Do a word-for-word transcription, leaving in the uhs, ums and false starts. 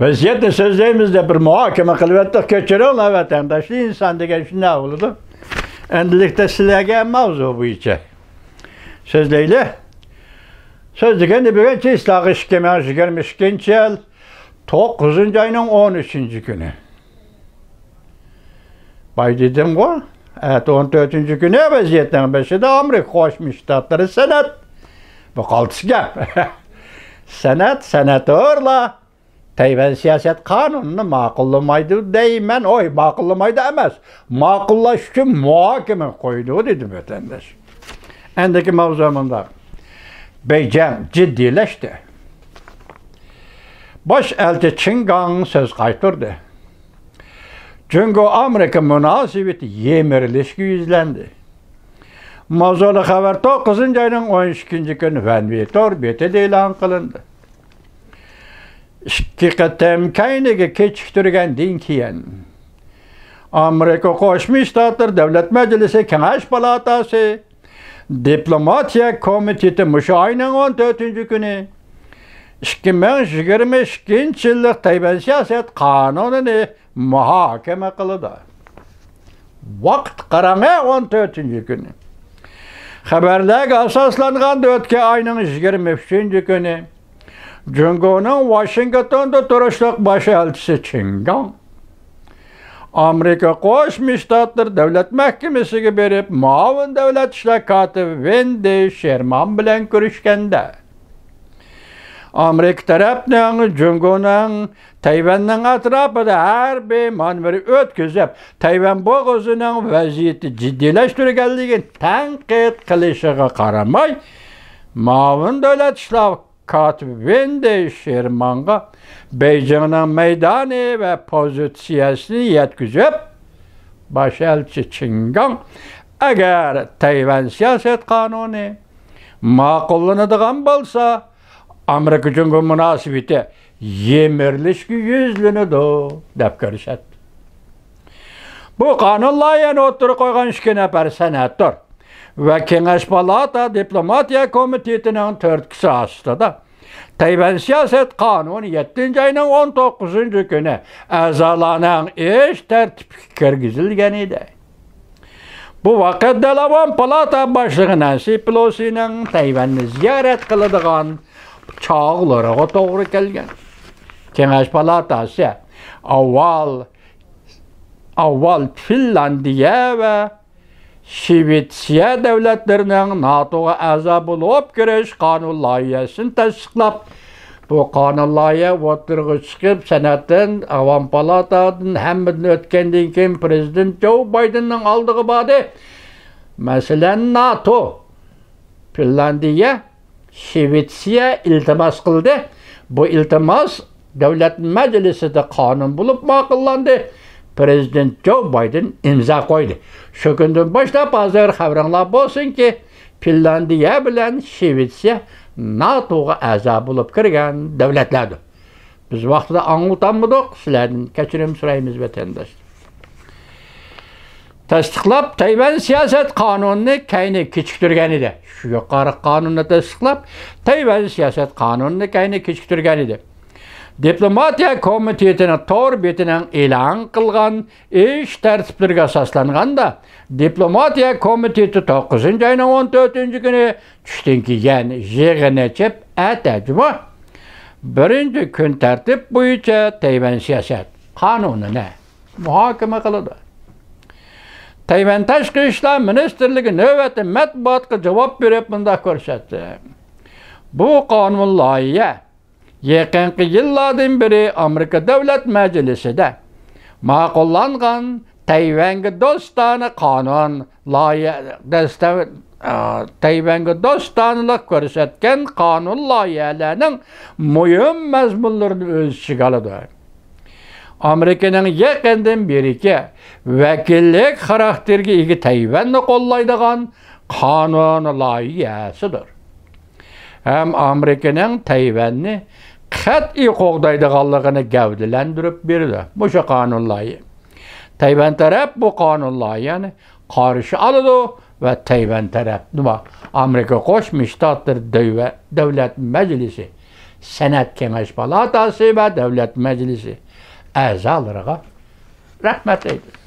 ۋەزىيەتنى سۆزلەيمىز دەپ بىر مۇھاكىمە قىلىۋەتتۇق. كەچۈرۈڭلار، ۋەتەنداشلار، ئىنسان دېگەن شۇنداق بولىدۇ. ئەمدىلىكتە سىلەرگە ماۋزۇ بويىچە سۆزلەيلى. سۆز دېگەندە، بۈگۈن چېسلاق ئىككى مىڭ يىگىرمە ئىككىنچى يىل توققۇزىنچى ئاينىڭ ئون ئۈچىنچى كۈنى. باي دېدىمغۇ، ئەتە ئون تۆتىنچى كۈنى ۋەزىيەتنىڭ بېشىدا ئامېرىكا قوشما شتاتلىرى سېنات. بۇ قالتىس گەپ. سېنات، سېناتورلار تەيۋەن سىياسەت قانۇنىنى ماقۇللىمايدۇ دەيمەن. ئوي، ماقۇللىمايدۇ ئەمەس، ماقۇللاش ئۈچۈن مۇھاكىمە قويىدۇ دېدىم، ۋەتەنداش. ئەندىكى ماۋزۇ مۇنداق. بېيجىڭ جىددىيلەشتى. باش ئەلچى چېن گاڭ سۆز قايتۇردى. جۇڭگو ئامېرىكا مۇناسىۋىتى يىمىرىلىشكە يۈزلەندى. ماۋزۇلۇق خەۋەر توققۇزىنچى ئاينىڭ ئون ئىككىنچى كۈنى ۋەنۋې تور بېتىدە ئېلان قىلىندى. ئىككى قېتىم كەينىگە كېچىكتۈرگەندىن كېيىن، ئامېرىكا قوشما شتاتلىرى دۆلەت مەجلىسى كېڭەش پالاتاسى دىپلوماتىيە كومىتېتى مۇشۇ ئاينىڭ ئون تۆتىنچى كۈنى ئىككى مىڭ يىگىرمە ئىككىنچى يىللىق تەيۋەن سىياسەت قانۇنىنى مۇھاكىمە قىلىدۇ. ۋاقىت قاراڭە، ئون تۆتىنچى كۈنى. خەۋەرلەرگە ئاساسلانغاندا، ئۆتكەن ئاينىڭ يىگىرمە ئۈچىنچى كۈنى جۇڭگونىڭ ۋاشىنگتوندا تۇرۇشلۇق باش ئەلچىسى چېن گاڭ ئامېرىكا قوشما شتاتلىرى دۆلەت مەھكىمىسىگە بېرىپ، مۇئاۋىن دۆلەت ئىشلار كاتىپى ۋېندى شېرمان بىلەن كۆرۈشكەندە، ئامېرىكا تەرەپنىڭ جۇڭگونىڭ تەيۋەننىڭ ئەتراپىدا ھەربىي مانېۋىر ئۆتكۈزۈپ، تەيۋەن بوغۇزىنىڭ ۋەزىيىتى جىددىيلەشتۈرگەنلىكىنى تەنقىد قىلىشىغا قارىماي، مۇئاۋىن دۆلەت ئىشلار كاتىپى ۋېندى شېرمانغا بېيجىڭنىڭ مەيدانى ۋە پوزىتسىيەسىنى يەتكۈزۈپ، باش ئەلچى چېن گاڭ، ئەگەر تەيۋەن سىياسەت قانۇنى ماقۇللىنىدىغان بولسا، ئامېرىكا جۇڭگو مۇناسىۋىتى يىمىرىلىشكە يۈزلىنىدۇ، دەپ كۆرسەتتى. بۇ قانۇن لايىھەنى ئوتتۇرىغا قويغان ئىككى نەپەر سېناتور ۋە كېڭەش پالاتا دىپلوماتىيە كومىتېتىنىڭ تۈرتكىسى ئاستىدا، تەيۋەن سىياسەت قانۇنى يەتتىنچى ئاينىڭ ئون توققۇزىنچى كۈنى ئەزالارنىڭ ئىش تەرتىپىگە كىرگۈزۈلگەن ئىدى. بۇ ۋاقىت دەل ئاۋام پالاتا باشلىقى نەنسى پېلوسىنىڭ تەيۋەننى زىيارەت قىلىدىغان چاغلىرىغا توغرا كەلگەن. كېڭەش پالاتاسى ئاۋۋال، ئاۋۋال فىنلاندىيە ۋە شىۋېتسىيە دۆلەتلىرىنىڭ ناتوغا ئەزا بولۇپ كىرىش قانۇن لايىھەسىنى تەستىقلاپ، بۇ قانۇن لايىھە ئوتتۇرىغا چىقىپ، سېناتتىن، ئاۋام پالاتادىن، ھەممىدىن ئۆتكەندىن كېيىن، پىرېزىدېنت جو بايدېننىڭ ئالدىغا باردى. مەسىلەن، ناتو، فىنلاندىيە، شىۋېتسىيە ئىلتىماس قىلدى. بۇ ئىلتىماس دۆلەت مەجلىسىدە قانۇن بولۇپ ماقۇللاندى. پىرېزىدېنت جو بايدېن ئىمزا قويدى. شۇ كۈندىن باشلاپ ھازىر خەۋىرىڭلار بولسۇنكى، فىنلاندىيە بىلەن شىۋېتسىيە ناتوغا ئەزا بولۇپ كىرگەن دۆلەتلەردۇر. بىز ۋاقتىدا ئاڭلىتالمىدۇق، سىلەردىن كەچۈرۈم سورايمىز، ۋەتەنداشلار. تەستىقلاپ، تەيۋەن سىياسەت قانۇنىنى كەينىگە كېچىكتۈرگەن ئىدى. شۇ يۇقىرى قانۇننى تەستىقلاپ، تەيۋەن سىياسەت قانۇنىنى كەينىگە كېچىكتۈرگەن ئىدى. دىپلوماتىيە كومىتېتىنىڭ تور بېتىنىڭ ئېلان قىلغان ئىش تەرتىپلىرىگە ئاساسلانغاندا، دىپلوماتىيە كومىتېتى توققۇزىنچى ئاينىڭ ئون تۆتىنچى كۈنى چۈشتىن كېيىن يىغىن ئېچىپ، ئەتە جۈمە بىرىنچى كۈن تەرتىپ بويىچە تەيۋەن سىياسەت قانۇنىنى مۇھاكىمە قىلىدۇ. تەيۋەن تاشقى ئىشلار مىنىستىرلىكى نۆۋەتتە مەتبۇئاتقا جاۋاب بېرىپ مۇنداق كۆرسەتتى: بۇ قانۇن لايىھە يېقىنقى يىللاردىن بېرى ئامېرىكا دۆلەت مەجلىسىدە ماقۇللانغان تەيۋەنگە دوستانە قانۇن لايىھە، دەستە-، ئا، تەيۋەنگە دوستانىلىق كۆرسەتكەن قانۇن لايىھەلەرنىڭ مۇھىم مەزمۇنلىرىنى ئۆز ئىچىگە ئالىدۇ. ئامېرىكىنىڭ يېقىندىن بېرىكى ۋەكىللىك خاراكتېرىگە ئىگە تەيۋەننى قوللايدىغان قانۇن لايىھەسىدۇر. ھەم ئامېرىكىنىڭ تەيۋەننى قەتئىي قوغدايدىغانلىقىنى گەۋدىلەندۈرۈپ بېرىدۇ. مۇشۇ قانۇن لايىھە. تەيۋەن تەرەپ بۇ قانۇن لايىھەنى قارشى ئالىدۇ ۋە تەيۋەن تەرەپ نېمە، ئامېرىكا قوشما شتاتلىرى دۆۋە-، دۆلەت مەجلىسى سەنئەت كېڭەش پالاتاسى ۋە دۆلەت مەجلىسى ئەزالىرىغا رەھمەت ئېيتىمىز.